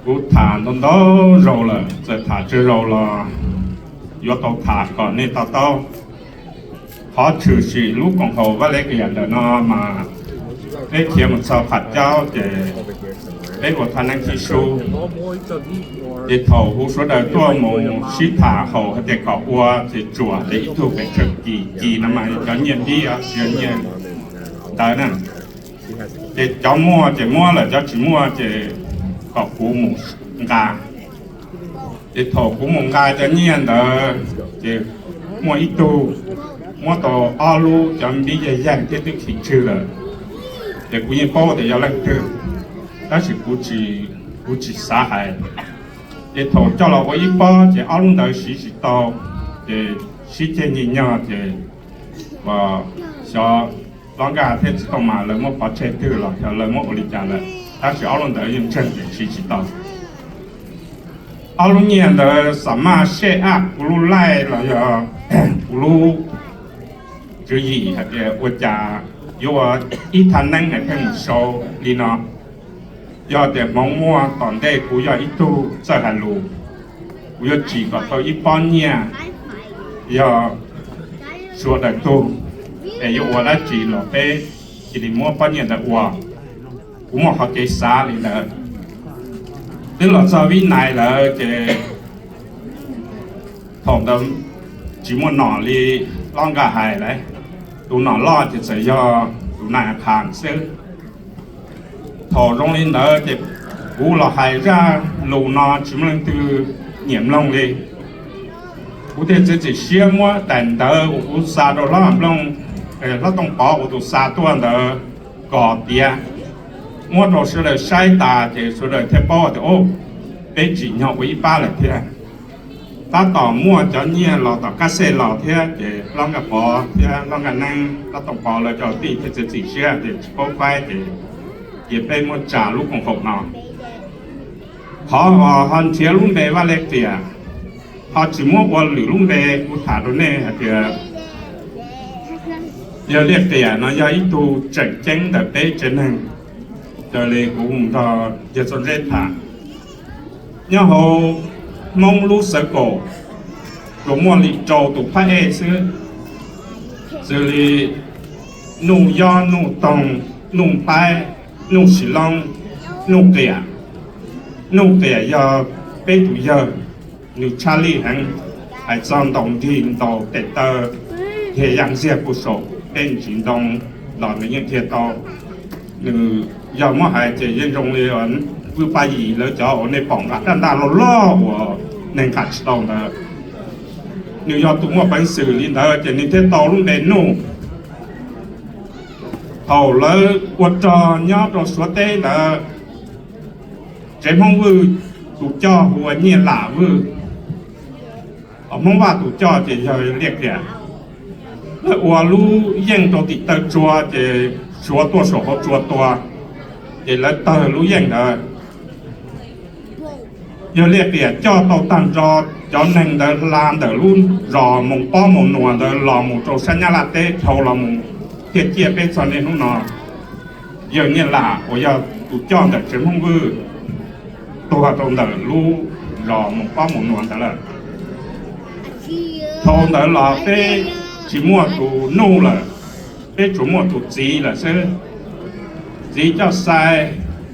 Kuv tham ntau ntau zaus lawm, txawm tham tsawg zaus los yuav tau tham kom nej to taub. Qhov tshwm sim lub koom haum Vaj Lev Qias ntawm no mas peb khiav mus txog Pham Caub ces peb ua thaj neeb thib sub. Ces thaum kuv sawv daws tuaj mus sib tham haum hais tias kom ua ces tsuas hais tias ib tug pes tsawg kis, kis no mas cov nyiaj npib, yog nyiaj ntawd na. Ces cov muaj ces muab lawm, cov tsis muaj ces kom kuv mus nqa. Ces thaum kuv mus nqa cov nyiaj ntawd ces muaj ib tug muab tau ob lub cov npib yaig yaig thiab twb khi tswg lawm. Ces kuv yeej paub tias yog leej twg, tab sis kuv tsis xav hais. Ces thaum coj los ua ib pob ces ob lub ntawd siv tsis tau, ces sib ceg nyiag nyob ces xyov Hlob Nkaj thiab Txiv Tooj Mas lawv muab pov tseg twg los yog lawv muab ua li cas lawm, tab sis ob lub ntawd yeej ntseeg tias siv tsis tau. Ob lub nyiaj ntawd xam maj seb ab kuv lub laij los yog kuv lub tswv yim hais tias ua cas yuav ua ib thaj neeb es pheej mus sau li no. Yog tias hmoov muaj tom ntej kuv yog ib tug txawj hais lus, kuv yuav tsim kom tau ib pob nyiaj yog sawv daws tug, es yuav ua dab tsi los peb cia li muab pob nyiaj ntawd ua. Kuv muaj qhov kev xav li ntawd. Twb los txog Vib Nais lawm ces thaum ntawd tsis muaj nom li Hlob Nkaj hais lawm, tus nom loj ces txawm yog tus Nais Qhas xwb. Thaum zoo li ntawd ces kuv los hais zaj lus no tsis muaj leej twg nyiam mloog li. Kuv thiaj txiav txim siab muab daim ntawv uas kuv xa rau Hlob Nplooj, Hlob Tooj Pov ua tus xa tuaj ntawd kos tiav, muab rau sawv daws saib tas ces sawv daws thiaj paub tias, o, peb tsim nyog ua ib pab lawm thiab. Tab tom muaj cov nyiaj los tom kab xej los thiab ces Hlob Nkaj Pov thiab Hlob Nkaj Neeb, Hlob Tooj Pov lawv cov tij thiaj txiav txim siab tias tsis paub faib ces cia peb muab tsa lub koom haum no. Qhov ho nrhiav lub npe Vaj Leej Riam, ho tsis muab ua lwm lub npe, kuv tham rau nej hais tias yawg Liaj Riam no yog ib tug tseem ceeb ntawm peb tsev neeg. Raws li kuv mus nrog yawg Txoj Ntseb tham, nyob hauv Hmoob lub xav kaum tsuas muaj li rau tus phab ej xwb, xws li Nuj Yob, Nuj Toog, Nuj Npaib, Nuj Sis Loob, Nuj Qiam. Nuj Qiam yog peb tus yawg, nws tshaj lij heev, hais txog ntaus nrig ntaus tes taw, dhia yaj ntxiag puag saum peb ntsis ntoo los nws yeej dhia tau. Nws yog muab hais ces yeej zoo li Vwj Paj Yim lawv cov uas nej pom nqa rab ntaj loj loj uas neeg nqa tsis tau ntawd. Nws yog tus muaj peev xwm li ntawd ces nws thiaj tau lub npe Nuj. Thaum lawv ua rog nyob rau Suav teb ntawd, tsev Hmoob Vwj tus coj hu ua Nyiaj Lam Vwj, Hmoob Vaj tus coj ces yog Liaj Riam. Lawv ua lub yeej rau tim taw tsua ces Suav tuaj saum hauv tsua tua, ces lawv tawg lub yeej ntawd. Yog Liaj Riam coj tau tag nrho cov neeg ntawd hla ntawm lub zos Moos Pob Moos Nuas ntawd los mus rau sab Nyab Laj teb dhau los mus thiaj ciaj peb txog niaj hnub no. Yawg Nyiaj Lam uas yog tus coj ntawm tsev Hmoob Vwj tuag rau ntawm lub zos Moos Pob Moos Nuas ntawd lawm. Dhau ntawd los peb tsis muaj tus Nuj lawm, peb tsuas muaj tus txiv lawm xwb. Txiv Coj Xais,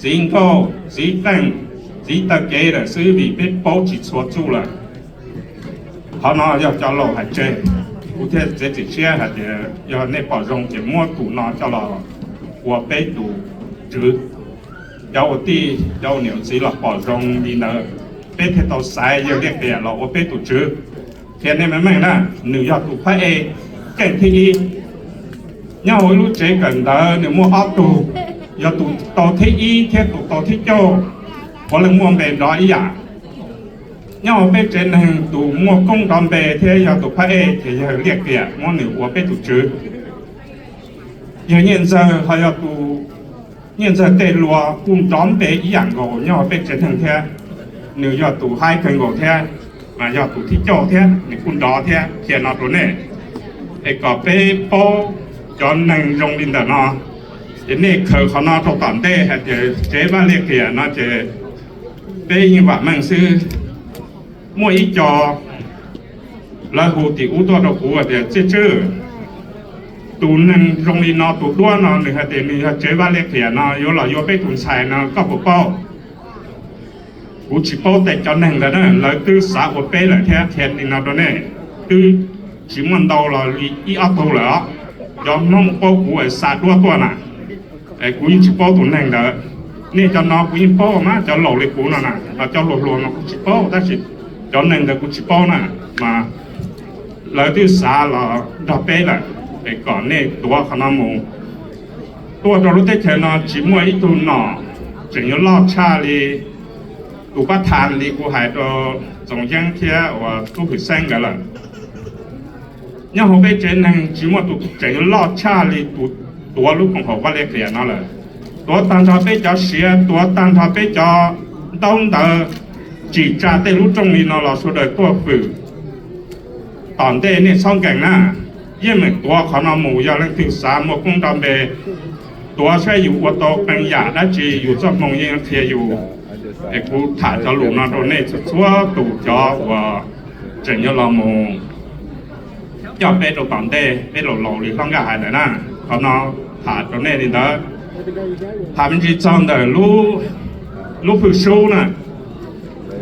txiv Nkauj, txiv Qeej, txiv Taw Kev lawm xwb vim peb paub tsis txhua txuj lawm. Qhov no yog cov laus hais tseg, kuv thiaj txiav txim siab hais tias yog nej pom zoo ces muab tus no coj los ua peb tus tswv. Cov ua tij cov ua niam txiv los pom zoo li ntawd, peb thiaj tau xaiv yawg Liaj Riam los ua peb tus tswv. Qhia nej meej meej na, nws yog tus phab ej keej thib ib. Nyob hauv ib lub tsev kawm ntawv nws muaj ob tug, yog tus tau thib ib thiab tus tau thib cuaj puav leej muaj npe nrov ib yam. Nyob hauv peb tsev neeg tus muaj koob nrov npe thiab yog tus phab ej ces yawg Liaj Riam muab nws ua peb tus tswv. Yawg Nyiaj Ntxawg ho yog tus, Nyiaj Ntxawg tej lus kuj nrov npe ib yam nkaus nyob hauv peb tsev neeg thiab. Nws yog tus haib kawg nkaus thiab, mas yog tus thib cuaj thiab nws kuj nrov thiab. Qhia no rau nej es kom peb paub cov neeg zoo li ntawm no, ces nej khaws qhov no rau tom ntej hais tias tsev Vaj Liaj Riam no ces Peb yeej vam meej xwb. Muaj ib co lawv hu tim ub tuaj rau kuv tias, Txiaj Tswb, tus neeg zoo li no, tus duab no nws hais tias nws yog tsev Vaj Liaj Qias no yuav los yuav peb tus ntxhais no, koj puas paub? Kuv tsis paub tej cov neeg ntawd na, lawv twb xav ua peb lawm thiab, qhia li no rau nej, twb tsis muaj ntau los li ib ob tug lawm os. Cov Hmoob paub kuv es xa duab tuaj na, es kuv yeej tsis paub tus neeg ntawd. Nej cov no kuv yeej paub mas, cov laus li kuv no na, ho cov hluas hluas no kuv tsis paub, tab sis cov neeg ntawd kuv tsis paub na, mas lawv twb xav los nrog peb lawm, es kom nej tuav qhov no mus. Tuaj rau lub teb chaws no tsis muaj ib tug nom tseem yuav loj tshaj li tus pab thas li kuv hais rau Txoov Yeeb thiab uas Tub Hwm Xeeb nkawd lawm. Nyob hauv peb tsev neeg tsis muaj tus tseem yuav loj tshaj li tus tuav lub koom haum Vaj Liaj Qias no lawm. Tuav tag nrho peb cov siav, tuav tag nrho peb cov ntaub ntawv, tsim tsa tej lub rooj li no los sawv daws tuaj fwm. Tom ntej nej txhob nkees na, yeej meem tuav qhov no mus, yog leej twg xav muaj koob nto npe, tuav saib yus ua tau qee yam dab tsi, yus txoj hmoo yeej qhia yus. Es kuv tham cov lus no rau nej txhua txhua tus cov uas tseem yuav los mus coj peb rau tom ntej, peb laus laus li hlob Nkaj hais ntawd na. Qhov no tham rau nej li ntawd. Tham me ntsis txog ntawm lub hwj sub na,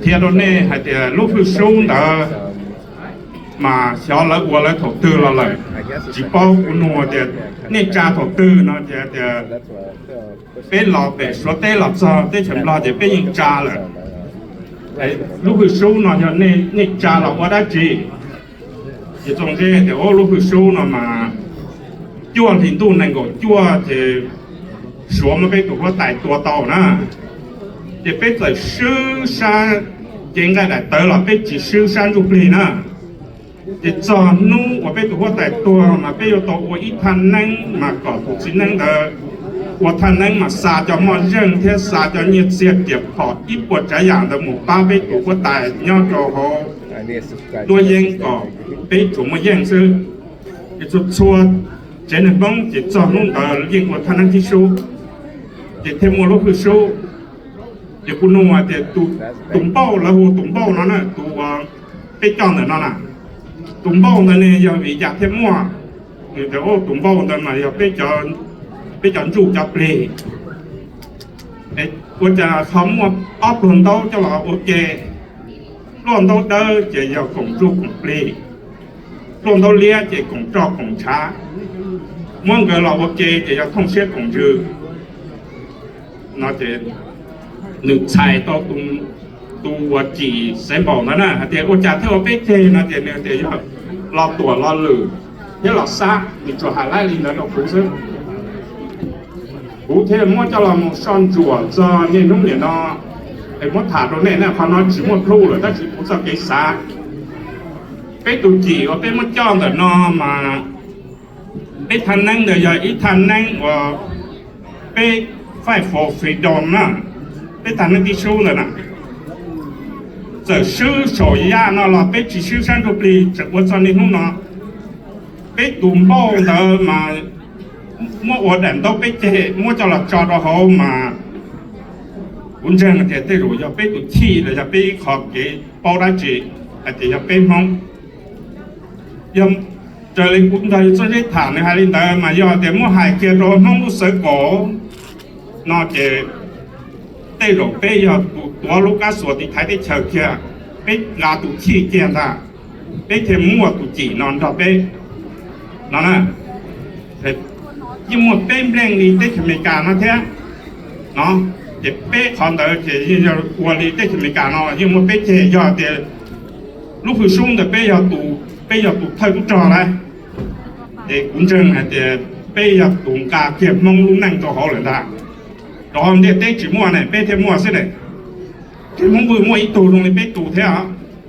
qhia rau nej hais tias lub hwj sub ntawd mas xyov lawv ua lawv thaum twg los lawm, tsis paub. Kuv nug tias nej tsa thaum twg no ces tias peb los pem Suav teb los txog teb chaws Nplog ces peb yeej tsa lawm. Lub hwj sub no yog nej tsa los ua dab tsi? Ces Txoov Yeeb tias, Ub, lub hwj sub no mas cuaj hlis ntuj nees nkaum cuaj ces Suav muab peb tus huab tais tua tau na, ces peb txawm swb sab cev nqaij daim tawv los peb tsis swb sab ntsuj plig na. Ces txog hnub uas peb tus huab tais tuag mas peb yuav tau ua ib thaj neeb mas kom tus txiv neeb ntawd ua thaj neeb mas xa cov moj zeej thiab xa cov nyiaj txiag riam phom ib puas tsav yam ntawd mus pab peb tus huab tais nyob rau hauv duab yeeb kom peb tsuas muaj yeej xwb. Ces txhua txhua tsev neeg Hmoob ces txog hnub ntawd yeej ua thaj neeb thib sub, ces thiaj muaj lub hwj sub. Ces kuv nug hais tias tus npauj, lawv hu tus npauj no na, tus uas peb coj ntawm no na, tus npauj ntawd ne yog vim cas thiaj muaj? Nws tias, Ub, tus npauj ntawd mas yog peb cov ntsuj cov plig. Ua cas ho muaj ob pluag ntaub coj los ua ke, pluaj ntaub dawb ces yog koom ntsuj koom plig, pluaj ntaub liab ces koom roj koom ntshav, muab nkawd los ua ke ces yog thooj siab koom ntsws. No ces nws txhais tau tus uas cim xeev npaum ntawd na hais tias, Ua cas thiaj ua peb ceg? No ces nws tias, Yog los tuam los lwm thiab los xab. Nws tsuas hais laib li ntawd rau kuv xwb. Kuv thiaj muab coj los mus soj ntsuam txog niaj hnub nim no, es muab tham rau nej na. Qhov no tsis muaj plhu lawm, tab sis kuv txoj kev xav, peb tus cim uas peb muab coj ntawm no mas peb thaj neeb ntawd yog ib thaj neeb uas peb fight for freedom na, peb thaj neeb tib sub ntawd na. Txawm swb saum yaj no los peb tsis swb sab ntsuj plig, tseem ua txog niaj hnub no. Peb tus npauj ntawd mas muab ua daim ntaub peb ceg muab coj los tso rau hauv mas kuv ntseeg tias tej zaum yog peb tus chij los yog peb ib qho kev paub dab tsi hais tias yog peb Hmoob. Yog raws li kuv nrog yawg Txooj Yeeb tham nws hais li ntawd mas yog tias muab hais kiag rau Hmoob lub xawv kaum no ces tej zaum peb yog tus tuav lub kab xuas tiv thaiv teb chaws kiag, peb nqa tus chij kiag ntag, peb thiaj muaj tus cim no nrog peb no na. Yeej muaj peb npleej li teb chaws Amelikas no thiab no, ces peb qhov ntawd ces yeej yog ua li teb chaws Amelikas no yeej muaj peb ceg. Yog tias lub hwj sub ntawd peb yog tus, peb yog tus thawj tub rog lawm, ces kuv ntseeg hais tias peb yog tus nqa kiag Hmoob lub neej rau hauv lawm ntag. Rau hauv ntiaj teb tsis muaj ne, peb thiaj muaj xwb ne. Ces Hmoob Vwj muaj ib tug zoo li peb tus thiab,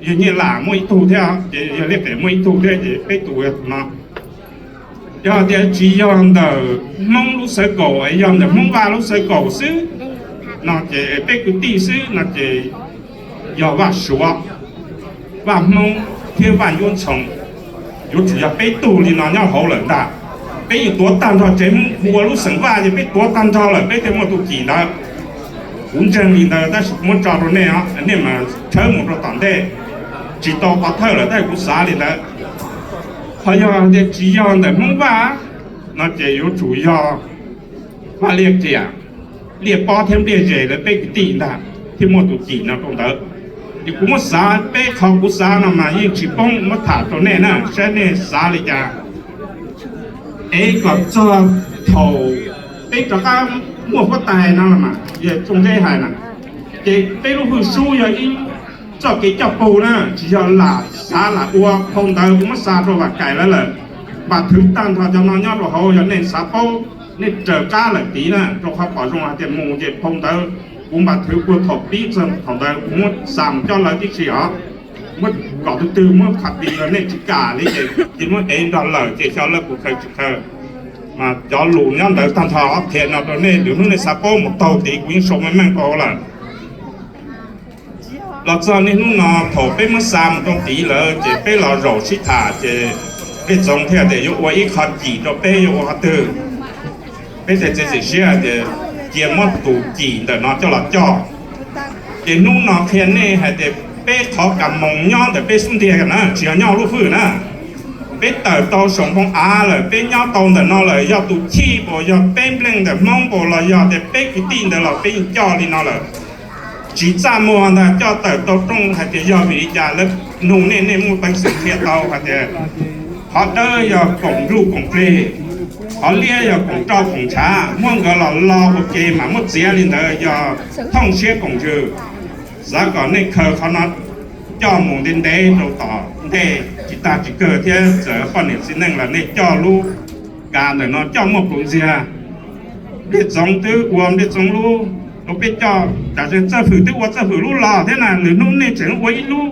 yog Nyiaj Lam muaj ib tug thiab, ces yog Liaj Qias muaj ib tug thiab, ces peb tus no. Yog tias tsis yog ntawm Hmoob lub xawv kaum, yog ntawm Hmoob Vaj lub xawv kaum xwb no ces peb kwv tij xwb no ces yog Vaj Suav, Vaj Hmoob thiab Vaj Ncuab Ntxhoo, yuav tsum yog peb tug li no nyob hauv lawm ntag. Peb yeej tuav tag nrho tsev Hmoob hu ua lub xeem Vaj ces peb tuav tag nrho lawm peb thiaj muaj tus cim ntawd. Kuv ntseeg li ntawd tab sis kuv muab tso rau nej, nej mas tshawb mus rau tom ntej. Tsis tau qhov thawj lawm tab sis kuv xav li ntawd. Ho yog tias tsis yog ntawm Hmoob Vaj no ces yuav tsum yog Vaj Liaj Riam, Liaj Pob thiab Npliaj Zes lawv peb kwv tij ntag thiaj muaj tus cim no rau ntawd. Ces kuv muab xav peb qhov kuv xav no mas yeej tsis poob, muab tham rau nej na saib nej xav li cas. Es kom txog thaum peb rov qab muaj huab tais no los mas yog Txooj Zeb hais na, ces peb lub hwj sub yog ib txoj kev coj pug na, tsis yog lam xav lam ua. Phau ntawv kuv muab xa rau Vam Kais lawv lawm, Vam Thwv tag nrho cov no nyob rau hauv, yog nej xav paub nej raws qab lawm tid na, rau qhov pom zoo hais tias mus ces phau ntawv kuv Vam Thwv puag thaum pib txog thaum ntawd kuv muab xa mus coj lawv tib si os. Muab kom tus twg muab qhov tis los nej tsis kam li ces cia muab ev nrog lawm ces xyov lawv puas khaws tsis khaws. Mas cov lus nyob ntawd tag nrho qhia no rau nej, lwm hnub nej xav paub mus taug tid kuv yeej sau meej meej rau hauv lawm. Los txog niaj hnub no thaum peb muab xa mus rau tid lawm ces peb los zaum sib tham ces Npliaj Txoov thiaj tias yuav ua ib qho cim rau peb, yuav ua qhov twg. Peb thiaj txiav txim siab tias cia muab tus cim ntawm no coj los coj. Ces hnub no qhia nej hais tias peb qhov kas moos nyob ntawm peb xub ntiag na, tsis yog nyob lub hwj na. Peb tawm tau saum npoo av lawm, peb nyob tau ntawm no lawm, yog tus chij npaum, yog peb npleej ntawm Hmoob npaum los yog tias peb kwv tij ntawd los peb yeej coj li no lawm. Tsis txaj muag ntag, coj tawm tau rooj hais tias yog vim li cas lawv nug nej, nej muaj peev xwm qhia tau hais tias qhov dawb yog koom npluj koom plig, qhov liab yog koom roj koom ntshav, muab nkawd los lo ua ke mas muab txiav li ntawd yog thooj siab koom ntsws. Xav kom nej khaws qhov no coj mus ntev ntev rau tom ntej tsis tag tsis kawg thiab txawm poj niam txiv neej los nej coj lub kas ntawm no coj muaj plhus ntxiag. Npliaj Txoov twb ua Npliaj Txoov lub rau peb coj, tam sim Txawj Fwm twb ua Txawj Fwm lub los thiab na, lwm hnub nej tseem ua ib lub.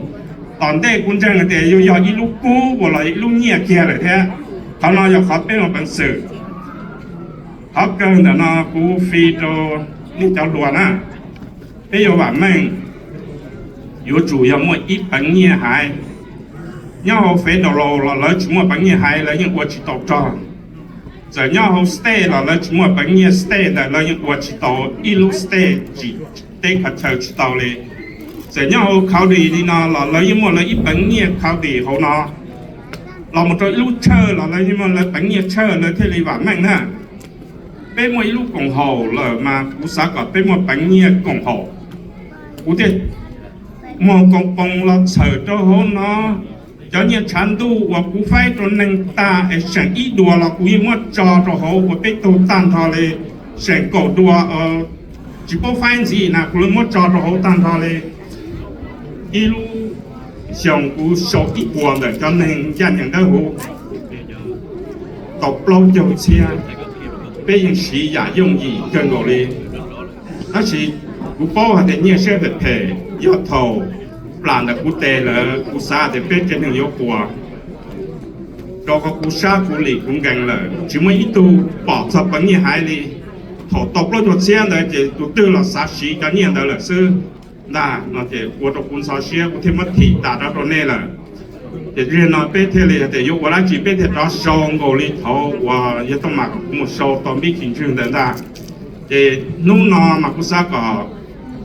Tom ntej kuv ntseeg tias yuav yog ib lub kub uas los ib lub nyiaj kiag lawm thiab. Qhov no yog qhov peb muaj peev xwm. Qhov kawg ntawm no kuv fi rau nej cov hluas na, peb yuav vam meej, yuav tsum yog muaj ib peev nyiaj haiv. Nyob hauv federal los lawv tsis muaj peev nyiaj haiv, lawv yeej ua tsis tau rog. Txawm nyob hauv state los lawv tsis muaj peev nyiaj state ntawd, lawv yeej ua tsis tau ib lub state, tsis teb qhov chaw tsis tau li. Txawm nyob hauv county li no los lawv yeej muaj lawv ib peev nyiaj county hauv no. Los mus rau ib lub tshawj los lawv yeej muaj lawv peev nyiaj tshawj, lawv thiaj li vam meej na. Peb muaj ib lub koom haum lawm mas kuv xav kom peb muaj peev nyiaj koom haum. Kuv thiaj muag koom poos los txhawm rau hauv no. Cov nyiaj tshav ntuj uas kuv faib rau neeg tag es seem ib dua los kuv yeej muab tso rau hauv ua peb tug tag nrho li. Seem kaum dua tsis paub faib ntxiv na kuv yeej muab tso rau hauv tag nrho li. Ib lub xyoos kuv sau ib puas ntawm cov neeg ncaj ncees dawb huv tau plaub caug txhiab. Peb yeej siv yam yooj yim kawg nkaus li. Tab sis kuv paub hais tias nyiaj siab phem phem, yog thaum plam ntawm kuv tes lawm kuv xav tias peb tsev neeg yuav puas. Rau qhov kuv sab kuv lim kuv nkees lawm, tsis muaj ib tug pom txog peev nyiaj haiv li. Thaum tau plaub caug txhiab ntawd ces tus twg los xav siv cov nyiaj ntawd lawm xwb ntag no ces ua rau kuv ntxhov siab, kuv thiaj muab thim tas rov rau nej lawm. Ces zaum no peb thiaj li hais tias yuav ua dab tsi peb thiaj rov sau nkaus li thaud uas yawg Tooj Mas kom kuv mus sau tau npib khi ntswg ntawd ntag. Ces hnub no mas kuv xav kom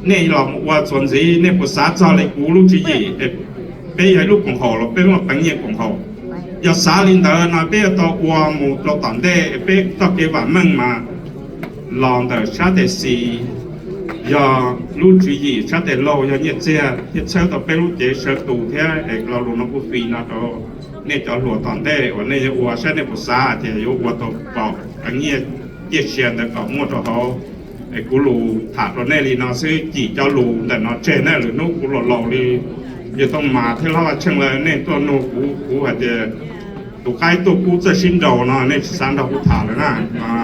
nej los mus ua txuas ntxiv, nej puas xav txog li kuv lub tswv yim es peb yog ib lub koom haum los peb muaj peev nyiaj koom haum? Yog xav li ntawd no peb yuav tau ua mus rau tom ntej, peb txoj kev vam meej mas los ntawm sab tes xis, yog lub tswv yim sab tes laug yog nyiaj txiag thiaj txhawb tau peb lub cev sawv tus thiab es lo lus no kuv fi no rau nej cov hluas tom ntej uas nej yuav ua saib nej puas xav tias yuav ua tau kom peev nyiaj ciaj sia ntawd kom muaj rau hauv. Es kuv lus tham rau nej li no xwb, cim cov lus ntawm no tseg na, lwm hnub kuv laus laus li yawg Tooj Mas thiab Hlob Vaj Tsheej lawv nej tuaj nug kuv, kuv hais tias tus qaib tuaj kub txawj sib nraus no nej tsis xav nrog kuv tham lawm na.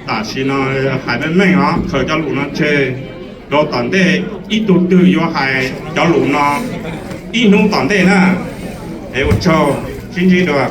Tam sim no hais meej meej os, khaws cov lus no tseg. Rau tom ntej ib tug twg yuav hais cov lus no ib hnub tom ntej na. Es ua tsaug, sib ntsib dua.